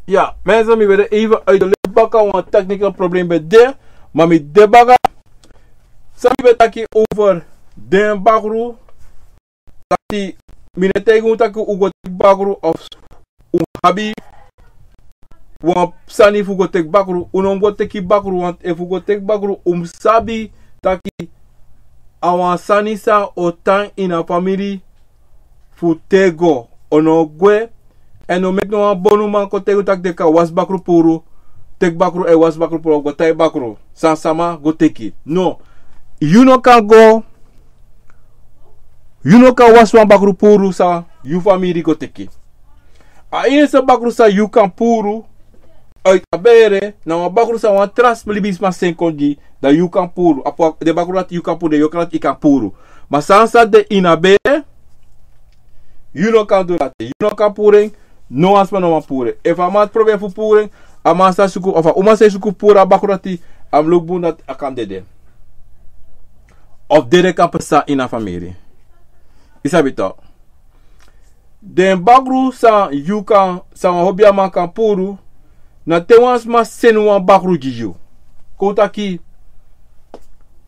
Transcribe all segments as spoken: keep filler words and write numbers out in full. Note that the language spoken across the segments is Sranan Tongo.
Ya, mensen, mi ben de even uit de lucht baka, want technical probleem ben de, maar mi de baka. San mi ben taki over den bakru, taki mi no e taigi un taki un go teki bakru of un abi wan sani fu go teki bakru, un no go teki bakru, want efu un go teki bakru, un mus sabi taki a wan sani san o tan ini a famiri fu tego, o no gwe. Èn no meki no wan bonuman kon taigi un taki den kan wasi bakru puru, teki bakru èn wasi bakru puru, go tai bakru san sama go teki. No, yu no kan go, yu no kan wasi wan bakru puru san yu famiri go teki. A enigste bakru san yu kan puru uit a bere na wan bakru san wan tra libisma seni kon gi, dan yu kan puru. A po-, den bakru dati yu kan puru, den yokra dati yu kan puru. Ma san san de ini a bere, yu no kan du dati. Yu no kan puru en, no wan sma no man puru en. Efu a man probeer fu puru en, a man sa suku, of a uma sa suku puru a bakru dati, a mus luku bun dati a kan dede. Of dede kan pasa ini a famiri. Yu sabi toch. Den bakru san yu kan, san wan obiaman kan puru, na te wan sma seni wan bakru gi yu. Kon taki,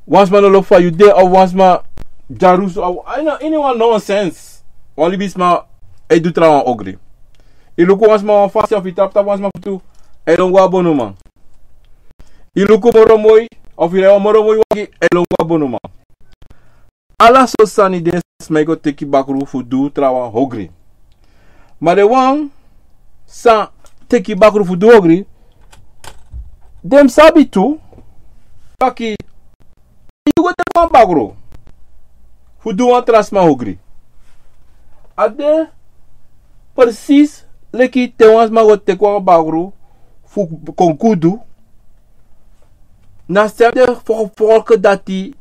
wan sma no lobi fa yu de, of wan sma dyarusu, of, a ini, ini wan nonsens. Wan libisma e du trawan ogri. Yu luku wan sma wan fasi of yu tapu tapu wan sma futu, e lon go a bonuman. Yu luku moro moi, of yu rei wan moro moi wagi, e lon go a bonuman. Ala sortu sani den sma e go teki bakru fu du trawan ogri. Ma den wan san teki bakru fu du ogri, den mus sabi tu taki yu go teki wan bakru fu du wan tra sma ogri, a de precies leki te wan sma go teki wan bakru fu kon gudu. Na srefi den fo-, folku dati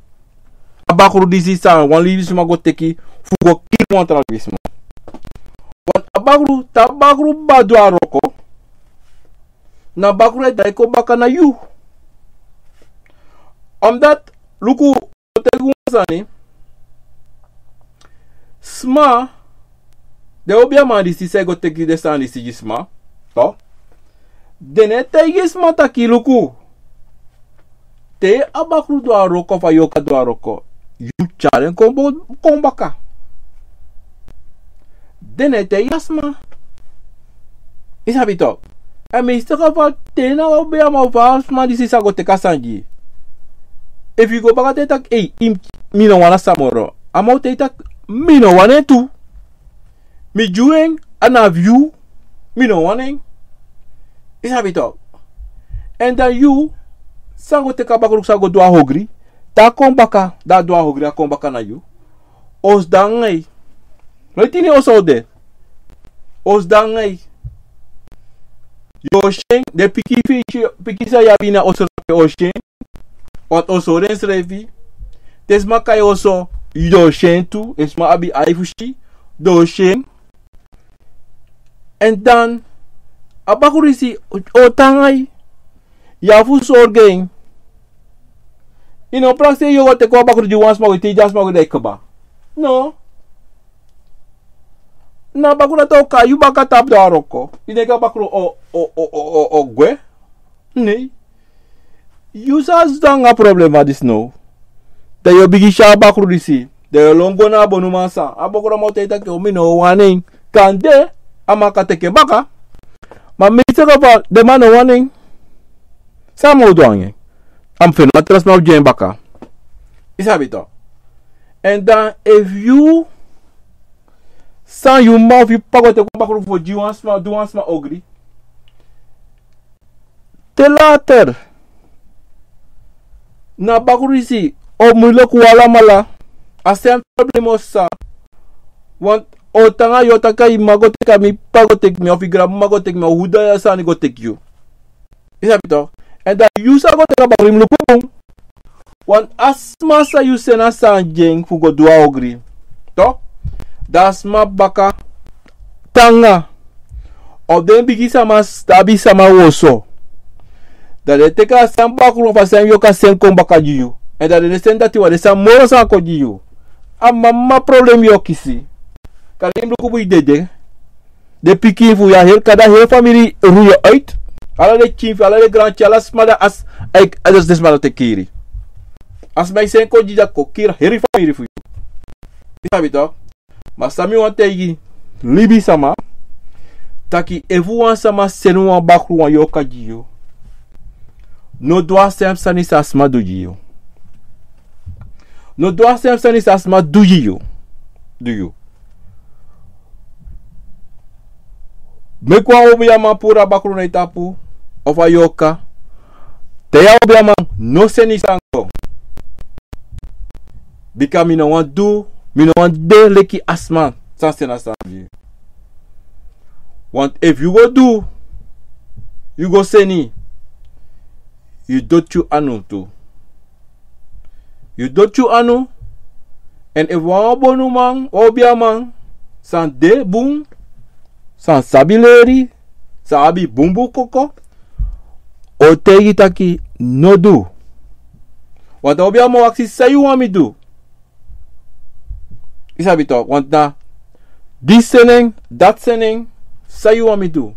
a bakru disi san wan libisma go teki fu go kiri wan tra libisma. Want a bakru, te a bakru ba du a wroko, na bakru e drai kon baka na yu. Omdat, luku, mi o taigi wan sani. Sma, den obiaman disi san e go teki den sani disi gi sma, toch? Den no e taigi sma taki luku, te a bakru du a wroko, fa yu o kan du a wroko, yu tyari en kon bo-, kon baka. Den no e taigi a sma. Yu sabi toch. Èn mi saka fa te na obiaman fu a sma disi sa go teki a sani gi yu. Efu yu go baka te taki, ei, yu, mi no wani a sani moro. A man o taigi taki, mi no wani en tu. Mi gi yu en, a na fu yu, mi no wani en. Yu sabi toch. Èn dan yu, san go teki a bakru san go du a ogri, te a kon baka, dan a du a ogri, a kon baka na yu. O sidon anga yu. No, yu tini oso de. O sidon anga yu. Yu o si en, den pikin fi yu, pikin san yu abi na oso, yu o si en. Want oso den srefi. Te sma kai oso, yu o si en tu, efu sma abi ai fu si, yu o si en. Èn dan, a bakru disi o tan anga yu. Yu abi fu sorgu en. Yu no prakseri yu o go teki wan bakru gi wan sma, wi teki a sma, wi de kaba. No. Na bakru dati o kai yu baka tapu du a wroko. Yu denki a bakru o, o, o, o, o, o gwe. Nee. Yu sa sidon anga problema disi now. Dan yu o bigin si a bakru disi. Dan yu o lon go na a bonuman san. A bonuman o taigi taki, o, mi no wani en. Kande, a man kan teki en baka. Ma mi saka fa, den man no wani en. San a man o du anga en? A mus feni wan tra sma fu gi en baka. Yu sabi toch. Èn dan efu yu, san yu mama fu yu papa go teki wan bakru fu gi wan sma, du wan sma ogri. Te later, na bakru disi o muilek wan alamala, a srefi problem o sa. Want o tan anga yu o taki yu mama go teki, mi papa go teki mi, of yu granmama go teki mi, of yu dati sani go teki yu. Yu sabi toch. Èn dan yu sa go teki a bakru, yu mus luku bun. Want a sma san yu seni a sani gi en fu go du a ogri, toch, dan a sma baka tan anga. Of den bigi sama, sabi sama oso. Dan den teki a sani bakru, of a sani yoka seni kon baka gi yu. Èn dan den seni dati wan, den sani moro sani kon gi yu. A mama problem yu o kisi. Kande yu mus luku bun, yu dede. den pikin fu yu, a heri, kari a heri famiri fu yu uit. Ala den pikin fu yu, ala den granpikin, ala sma di a s-, a, a, den sma dati e kiri. A sma e seni kon gi dati kon kiri a heri famiri fu yu. Yu sabi tok. Ma san mi wani taigi libisma, taki efu wan sama seni wan bakru, wan yorka gi yu, no du a sem sani san a sma du gi yu. No du a sem sani san a sma du gi yu. Du yu. Meki wan obiaman puru a bakru na yu tapu, of a yorka. Te yu a obiaman, no seni san go. Bika mi no wani du, mi no wani de leki a sma san seni a sani gi yu. Want efu yu go du, yu go seni, yu doti yu anu tu. Yu doti yu anu. Èn efu wan bonuman, wan obiaman, san de bun, san sabi leri, san abi bunbun koko, o taigi taki no du. Want a obiaman o aksi san yu wani mi du. Yu sabi tok, want na disi seni en, dati seni en, san yu wani mi du.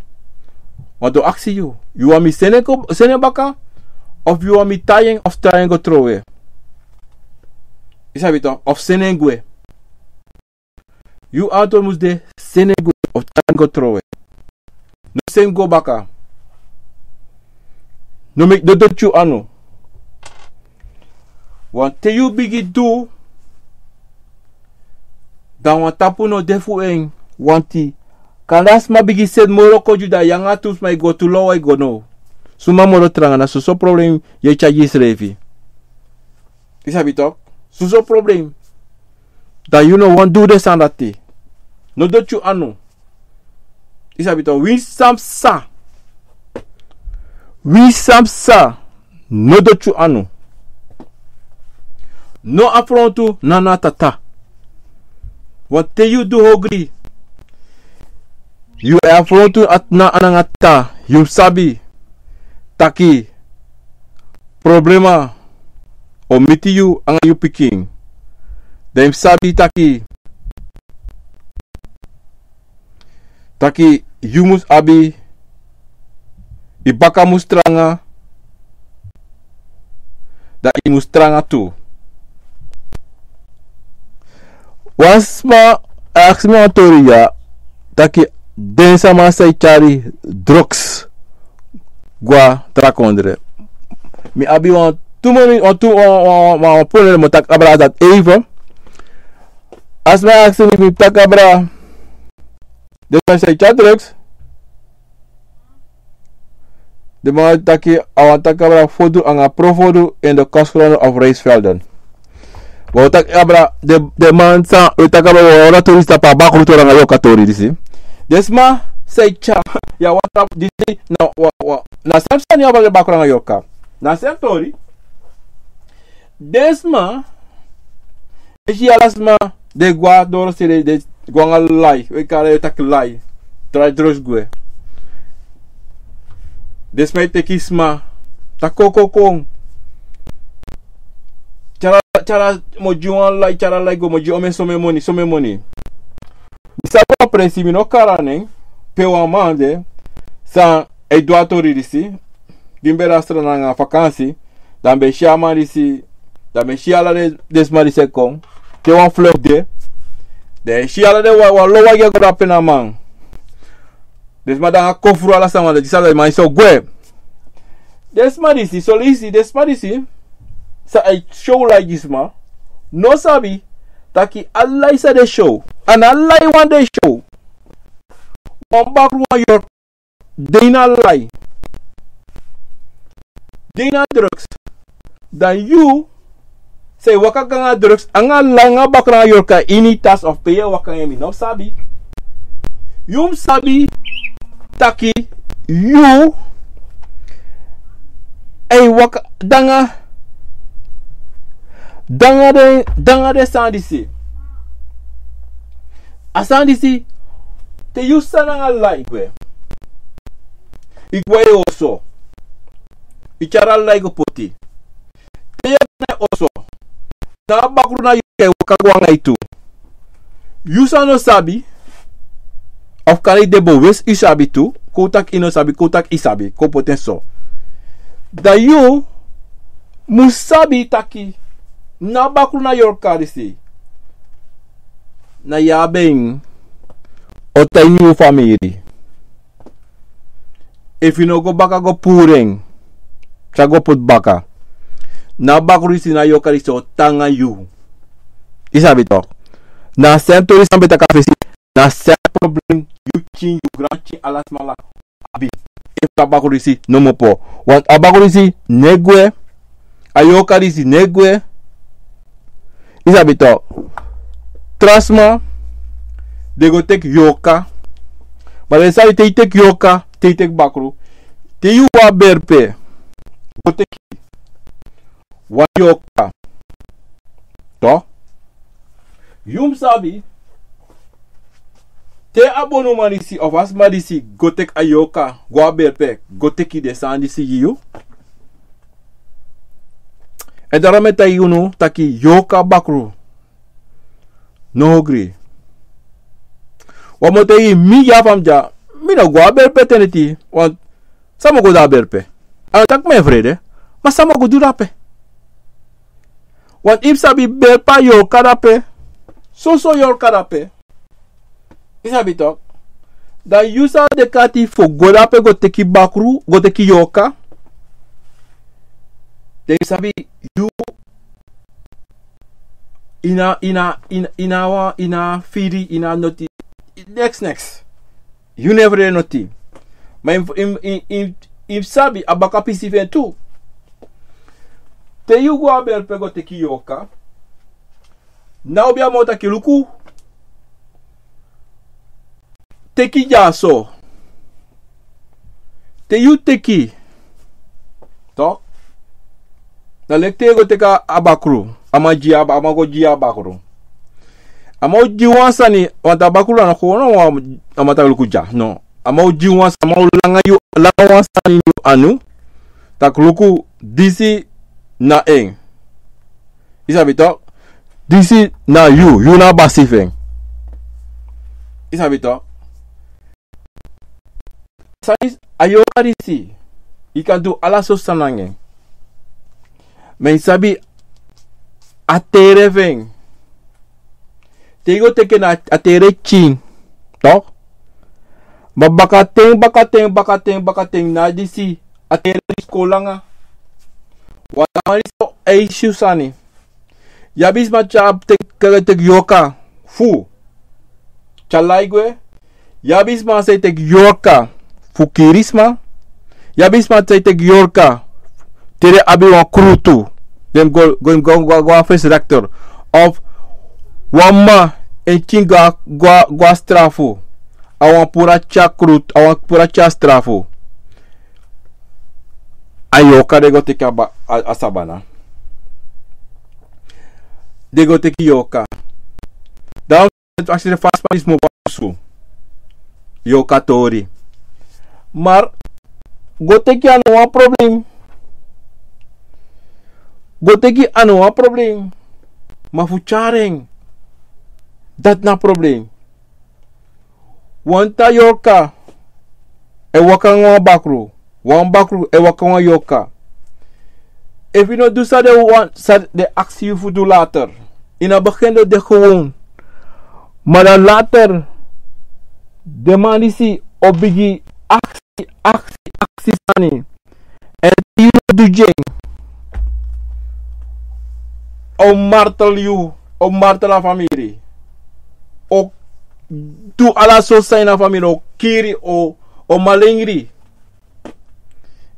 Want o aksi yu, yu wani mi seni en kon, seni en baka, of yu wani mi tai en, of tai en go trowe. Yu sabi tok, of seni en gwe. Yu antwoord mus de seni en gwe, of tai en go trowe. No seni go baka. No meki, no doti yu anu. Want te yu bigin du, dan wan tapu no de fu en. Want kande a sma bigin seni moro kon gi yu, dan yu nanga tu sma e go tu, law e go now. Suma moro tranga, na soso problem yu e tyari gi yusrefi. Yu sabi tok? Soso problem. Dan yu no wani du den sani dati. No doti yu anu. Yu sabi tok, winsi san psa. Winsi san psa. No doti yu anu. No afrontu nana tata. Want te yu du ogri, yu e afrontu a nana nanga tata. Yu mus sabi taki problema o miti yu anga yu pikin. Dan yu mus sabi taki, taki yu mus abi, yu baka mus tranga, dan yu mus tranga tu. Wan sma aksi mi wan tori ya, taki den sama san e tyari drugs go na tra kondre. Mi abi wan tu moni, wan tu, wan, wan, wan, wan pone, mi o taki abra dati even. A sma aksi mi, mi taki abra den man san e tyari drugs. Den man taki, a wani taki abra fodu anga profodu in de kostgronden of rijstvelden. Wi o taki abra den, den man san, wi o taki abra wan, wan tori disi tapu a bakru tori anga yorka tori disi. Den sma san e tyari, ya, wan tra disi na, wa, wa, na san san yu abi den bakru anga yorka. Na san tori. Den sma, e si ala sma, den go a doro sede, den go anga lai, we kari en taki lai, tyari drugs gwe. Den sma e teki sma, taki kon, kon, kon. Tyari, tyari, mi o gi wan lai, tyari lai go, mi o gi omeni somen moni, somen moni. Mi sabi wan presi, mi no kari a nen, pe wan man de, san e du a tori disi, di mi ben de a Sranan nanga vakansi, dan mi ben si a man disi, dan mi ben si ala den, den sma disi e kon, te wan vlucht de, dan e si ala den wan, wan lo wagi e go dape na a man. Den sma dan a kofru ala sama, dan disi a man e so gwe. Den sma disi, so leisi, den sma disi, san e show lai gi sma, no sabi, taki a lai san den show, a no lai wan den show. Wan bakru, wan yorka, de ini a lai. De ini a drugs. Dan yu, san e waka go anga drugs, anga lai, anga bakru, anga yorka, ini tasi of pe yu e waka, en mi no sabi. Yu mus sabi, taki, yu, e waka, de anga, de anga den, de anga den sani disi. A sani disi, te yu sani anga lai gwe. Yu gwe a yu oso. Yu tyari a lai go poti. Te yu e go na yu oso, na a bakru na yu e waka go anga yu tu. Yu san no sabi, Of kari den bo wesi yu sabi tu, kon un taki yu no sabi, kon un taki yu sabi, kon un poti en so. Dan yu mu sabi taki na bakru na yorka disi. Na yu abi en, o tan ini yu famiri. Efu yu no go baka go puru en, tyari go poti baka. Na bakru disi na yorka disi o tan nanga yu. Yu sabi tok. Na a srefi tori san mi ben taki a fesi. Na a srefi problem yu pikin, yu granpikin, ala sma abi. Efu a bakru disi no mu opo. Want a bakru disi no e gwe. A yorka disi no e gwe. Yu sabi tok. Tra sma, den go teki yorka. Ma den sabi te yu teki yorka, te yu teki bakru. Te yu go a berpe, go teki wan yorka. Tok. Yu mu sabi, te a bonuman disi of a sma disi go teki a yorka, go a berpe, go teki den sani disi gi yu. Èn daarom mi e taigi unu taki yorka bakru no ogri. Wan mi o taigi mi dya fa mi dya, mi no go a berpe ten dati, want san mi o go du a berpe? A no taki mi e frede, ma san mi o go du dape? Want yu mu sabi berpe a yorka dape, soso yorka dape. Yu sabi tok. Dan yu sa de kati fu go dape go teki bakru, go teki yorka. Dan yu sabi yu yu no, yu no, yu no, yu no abi wan, yu no abi firi, yu no abi noti. Neks, neks. Yu no e frede noti. Ma yu mu, yu mu, yu mu, yu mu, yu mu sabi a baka pisi fu en tu. Te yu go a berpe go teki yorka, na obi a mu o taki luku. Teki dyaso. Te yu teki, tok. Na leki te yu go teki a bakru. A man gi yu a ba-, a man go gi yu a bakru. A man o gi yu wan sani, want a bakru a no kon no wan, a man taki luku dya. No. A man o gi yu wan sani, a man o langa yu, langa wan sani ini yu anu. Taki luku, disi na en. Yu sabi tok. Disi na yu, yu na a basi fu en. Yu sabi tok. Sani, a yorka disi, yu kan du ala sortu sani nanga en. Ma yu sabi a tere fu en. Te yu go teki en na a tere pikin, tok. Ma bakaten, bakaten, bakaten, bakaten, na disi, a tere disi kon langa. Wan man disi o eisi yu sani. Yu abi sma tyari teki, teki yorka fu tyari lai gwe. Yu abi sma san e teki yorka fu kiri sma. Yu abi sma san e teki yorka te den abi wan krutu. Den go, go, go, go, go a fesi rektor. Of wan man en pikin go, go, go a strafu. A wan puru a tyari krutu, a wan puru a tyari strafu. A yorka den go teki a ba-, a, a sabana. Den go teki yorka. Dan a srefi a sma disi mu go a osu. Yorka tori. Ma go teki a no wan problem. Go teki a no wan problem. Ma fu tyari en, dati na problem. Wan tra yorka e waka nanga wan bakru. Wan bakru e waka nanga wan yorka. Efu yu no du san den wan, san den aksi yu fu du later, ini a begin den de gewoon. Ma dan later, den man disi o bigin aksi, aksi, aksi sani. Èn te yu no du gi en, a o martel yu, a o martel a famiri. A o du ala sortu sani na famiri, a o kiri, a o, a o malengri.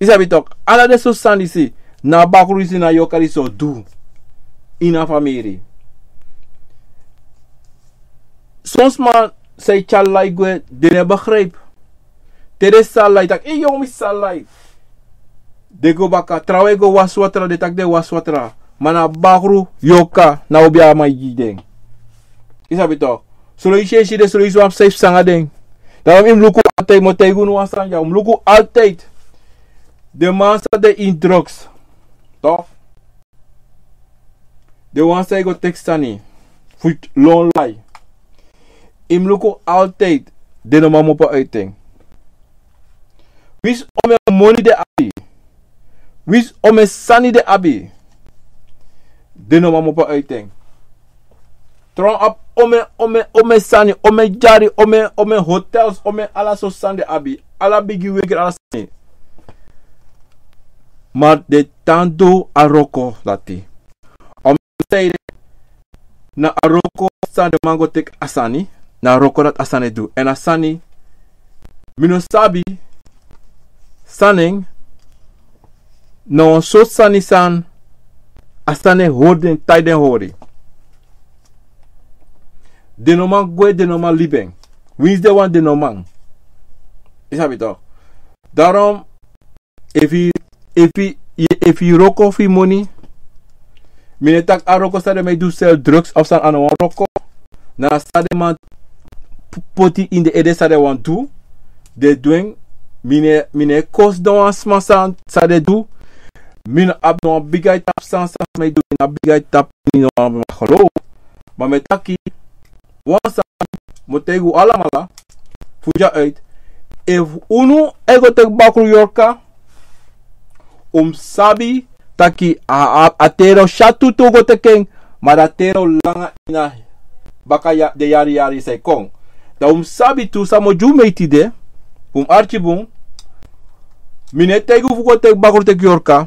Yu sabi tok, ala den sortu sani disi, na a bakru disi, na a yorka disi o du ini a famiri. Son sma san e tyari lai gwe, den no e begrijp. Te den sali lai, taki: "Ei, yu, mi sali lai." Den go baka, trawan e go wasi watra, den taki den wasi watra. Ma na bakru, yorka, na obi a man e gi den. Yu sabi tok. Solo yu si, yu si den, solo yu si wan psa e psa nanga den. Daarom yu mus luku altijd, mi o taigi unu wan sani dya, yu mus luku altijd. Den man san de ini drugs. Tok. Den wan san e go teki sani fu lon lai. Yu mus luku altijd. den no man mopo uiten. Winsi omeni moni den abi, winsi omeni sani den abi, den no man mopo uiten. Tron abi omeni, omeni, omeni sani, omeni dyari, omeni, omeni hotels, omeni ala sortu sani den abi. Ala bigi wegri, ala sani. Ma den tan du a wroko dati. Omeni san ede, na a wroko san den man go teki a sani, na a wroko dati a sani e du. Èn a sani, mi no sabi san nen, na wan sortu sani san a sani e hori den, taigi den hori. Den no man gwe, den no man libi en. Winsi den wani, den no man. Yu sabi toch. Daarom, efu, efu, efu yu wroko fu yu moni, mi no e taki a wroko san den man e du, seri drugs of san, a no wan wroko. Na san den man p-, poti ini den ede san den wani du, den du en. Mi no e, mi no e kosi no wan sma san, san den du. Mi no abi no wan bigi ai tapu san, san mi e du, mi no abi bigi ai tapu, mi no abi wan geloof. Ma mi e taki, wan sani, mi o taigi un alamala fu dya uit. Efu unu e go teki bakru yorka, un mus sabi taki a, a, a tero syatu tu un go teki en, ma a tero langa ini a baka ya, den yari yari san e kon. Dan un mus sabi tu san mi o gi un meiti de, un mus arki bun. Mi no e taigi un fu go teki bakru teki yorka.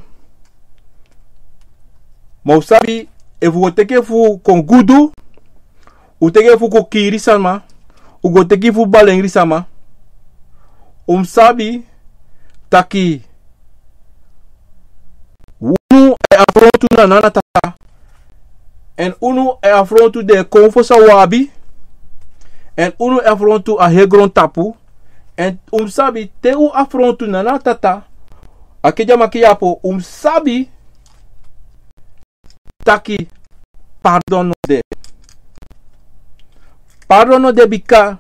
Ma un sabi, efu un go teki en fu kon gudu, un teki en fu kon kiri sama, un go teki en fu balengri sama, un mus sabi taki unu e afrontu Nana Tata. Èn unu e afrontu den konfo san un abi. Èn unu e afrontu a heri grontapu. Èn un mus sabi te un afrontu Nana Tata, a kedi a maki yapo, un mus sabi taki pardon no de. Pardon no de bika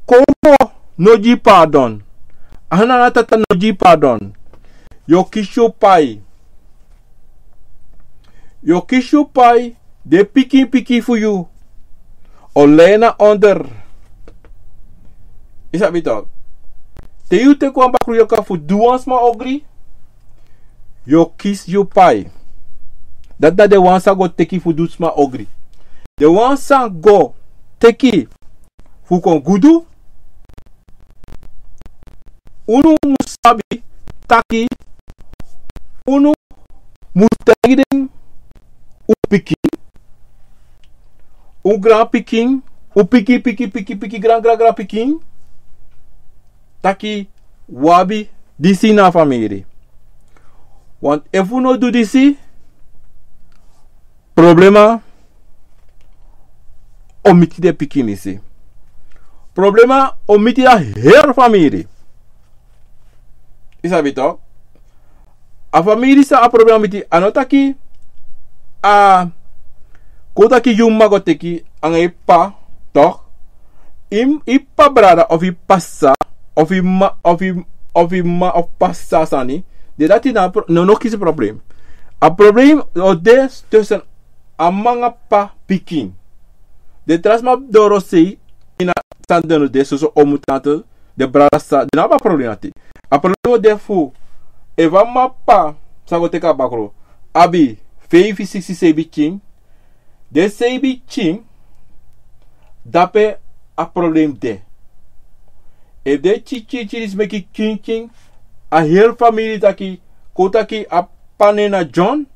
konfo no gi pardon. A Nana Tata no gi pardon. Yu o kisi yu pai. Yu o kisi yu pai, den pikin pikin fu yu o lei na onder. Yu sabi toch. Te yu teki wan bakru yorka fu du wan sma ogri, yu o kisi yu pai. Dati na den wan san go teki fu du sma ogri. Den wan san go teki fu kon gudu, unu mus sabi taki unu mus taigi den, un pikin, un granpikin, un pikin pikin pikin pikin gran gran granpikin, taki un abi disi na famiri. Want efu un no du disi, problema o miti den pikin disi. Problema o miti a heri famiri. Yu sabi toch. A famiri san a problema miti, a no taki a kon taki yu mama go teki anga yu papa, toch. Yu, yu papa brada of yu papa sisa, of yu mama, of yu, of yu mama of papa sisa sani, den dati na pro-, no, no kisi problem. A problem o de tussen a mama anga papa pikin. Den tra sma doro sei ini a sani, den no de soso omu, tante, den brada, sisa, den no abi a problem dati. A problem o de fu, efu a mama, papa san go teki a bakru abi feifi, siksi, seibin pikin, den seibin pikin, dape a problem de. Efu den pikin pikin disi meki pikin pikin, a heri famiri taki, kon taki a papa nen na John,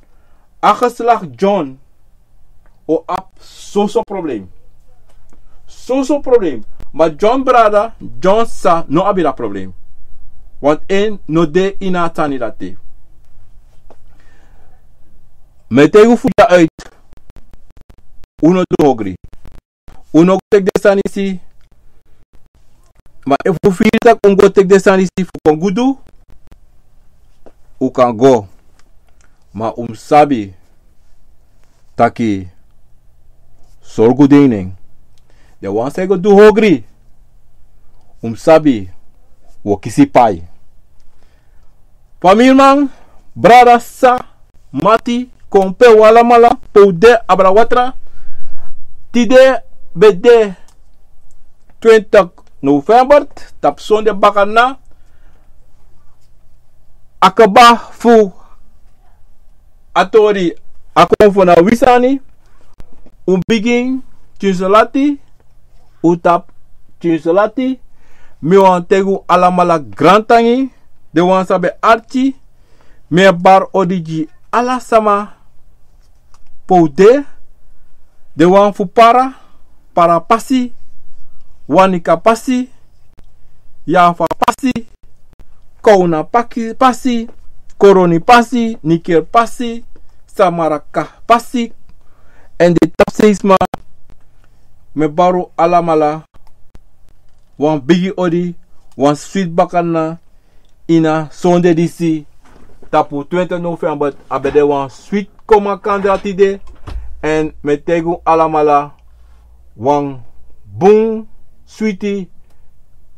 a geslacht John o abi soso problem. Soso problem. Ma John brada, John sisa no abi dati problem. Want en no de ini a sani dati. Mi e taigi un fu dya uit. Un no du ogri. Un no go teki den sani disi. Ma efu un firi taki un go teki den sani disi fu kon gudu, un kan go. Ma un mus sabi taki sorgu de ini en. Den wan san e go du ogri, un mus sabi un o kisi pai. Famiriman, brada, sisa, mati, kon pe un alamala pe un de, abra watra. Tide ben de twenti november, tapu sonde bakana, a kaba fu a tori a kon fu na wi sani. Un bigin tin solati, un tapu tin solati. Mi wani taigi un alamala grantangi, den wan san ben arki. Mi e bari odi gi ala sama pe un de, den wan fu Para, Para pasi, Wanica pasi, Yafa pasi, Kowna paki-, pasi, Koroni pasi, Niker pasi, Samaraka pasi, èn den tapu sei sma. Mi e bari un alamala wan bigi odi, wan switi bakana, ini a sonde disi, tapu twenti november, a ben de wan switi kon makandra tide. Èn mi e taigi un alamala wan bun switi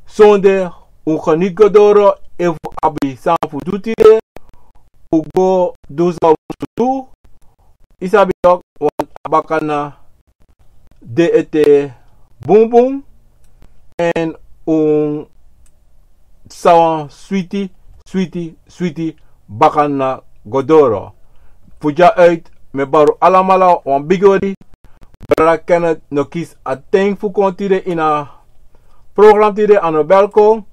sonde. Un geniti go doro, efu un abi san fu du tide, un go du san un musu du. Yu sabi tok, want a bakana de ete bunbun, èn un sa wan switi, switi, switi bakana go doro. Fu dya uit, mi e bari un alamala wan bigi odi. Brada Kenneth no kisi a ten fu kon tide ini a program tide, a no bel kon.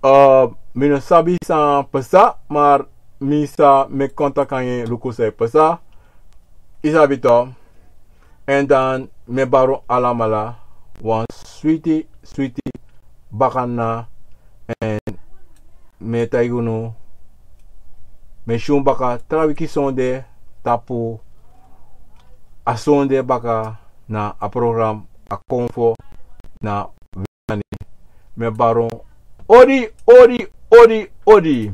Eh, mi no sabi san pasa, maar mi sa meki kontak nanga en, luku san e pasa. Yu sabi tok. Èn dan mi e bari un alamala wan switi, switi bakana. Èn mi e taigi unu, mi e si un baka tra wiki sonde, tapu a sonde baka na a program A Konfo na Wi Sani. Mi e bari un odi, odi, odi, odi.